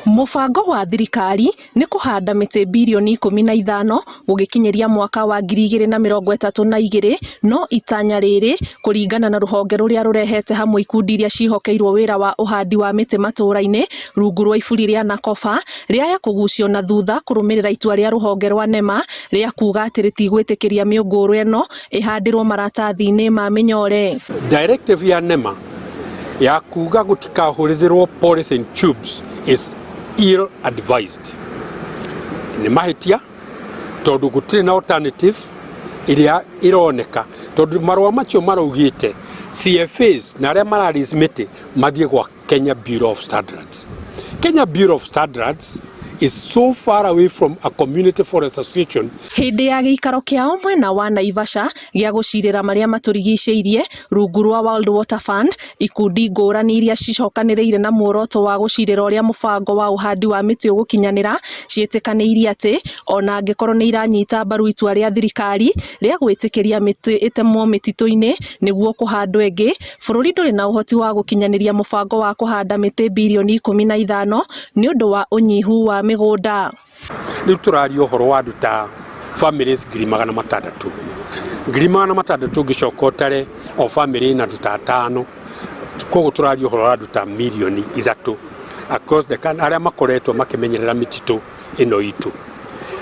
Mũbango wa thirikari nĩ kũhanda mĩtĩ birioni 15 gũgĩkinyĩria mwaka wa 2032 no itanya rĩrĩ kũringana na rũhonge rũrĩa rũrehete hamwe ikundi iria ciĩhokeirwo wĩra wa ũhandi wa mĩtĩ matũra-inĩ rungu rwa iburi rĩa Nakofa rĩaya kũgucio na thutha kũrũmĩrĩra itua rĩa rũhonge rwa NEMA rĩa kuga atĩ rĩtigwĩtĩkĩria mĩũngũrwa ĩno ĩhandĩrwo maratathi-inĩ ma mĩnyore. Directive ya NEMA ya kuga gũtikahũthĩrwo polythene tubes is ill advised. Nĩ mahĩtia tondũ gũtirĩ na alternative ĩrĩa ĩroneka tondũ marũa macio maraugĩte CFAs na arĩa mara raise mĩtĩ mathiĩ gwa Kenya Bureau of Standards. Kenya Bureau of Standards is so far away from a community forest association. Hĩndĩ ya gĩikaro kĩao mwena wa Naivasha gĩa gũcirĩra marĩa matũrigicĩirie rungu rwa World Water Fund, ikundi ngũrani iria cicokanĩrĩire na muoroto wa gũcirĩra ũrĩa mũbango wa ũhandi wa mĩtĩ ũgũkinyanĩra ciĩtĩkanĩirie atĩ ona angĩkorwo nĩ iranyita mbaru itua rĩa thirikari rĩa gwĩtĩkĩria mĩtĩ ĩtemwo mĩtitũ-inĩ nĩguo kũhandwo ĩngĩ, bũrũri ndũrĩ na ũhoti wa gũkinyanĩria mũbango wa kũhanda mĩtĩ birioni 15 nĩ ũndũ wa ũnyihu wa mĩgũnda. Rĩu tũraria ũhoro wa andũ ta families 600,000. 600,000 ũngĩcoka ũtare o family na andũ ta atano, koguo tũraria ũhoro wa andũ ta mirioni 3 across the country arĩa makoretwo makĩmenyerera mĩtitũ ĩno itũ,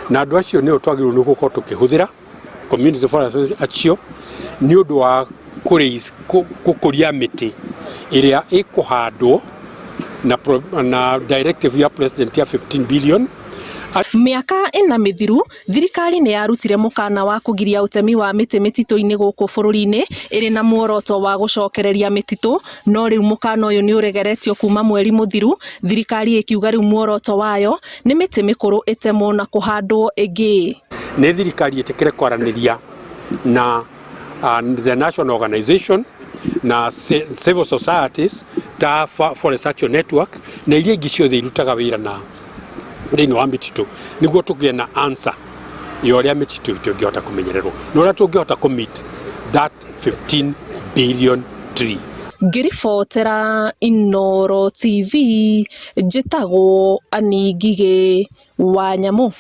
na andũ acio nĩo twagĩrĩirwo nĩ gũkorwo tũkĩhũthĩra community forest acio nĩ ũndũ wa gũkũria mĩtĩ ĩrĩa ĩkũhandwo na directive ya president ya 15 billion. Mĩaka 4 mĩthiru thirikari nĩ yarutire mũkana wa kũgiria ũtemi wa mĩtĩ mĩtitũ-inĩ gũkũ bũrũri-inĩ ĩrĩ na muoroto wa gũcokereria mĩtitũ, no rĩu mũkana ũyũ nĩ ũregeretio kuma mweri mũthiru, thirikari ĩkiuga rĩu muoroto wayo nĩ mĩtĩ mĩkũrũ ĩtemwo na kũhandwo ĩngĩ. Nĩ thirikari ĩtĩkĩre kwaranĩria na the national organization na civil societies ta Forest Action Network na iria ingĩ ciothe irutaga wĩra na thĩinĩ wa mĩtitũ nĩguo tũgĩe na answer ya ũrĩa mĩtitũ itũ ĩngĩhota kũmenyererwo na ũrĩa tũngĩhota kũ meet that 15 billion tree. Ngĩribotera Inooro TV, njĩtagwo Annie Ngigĩ wa Nyamũ.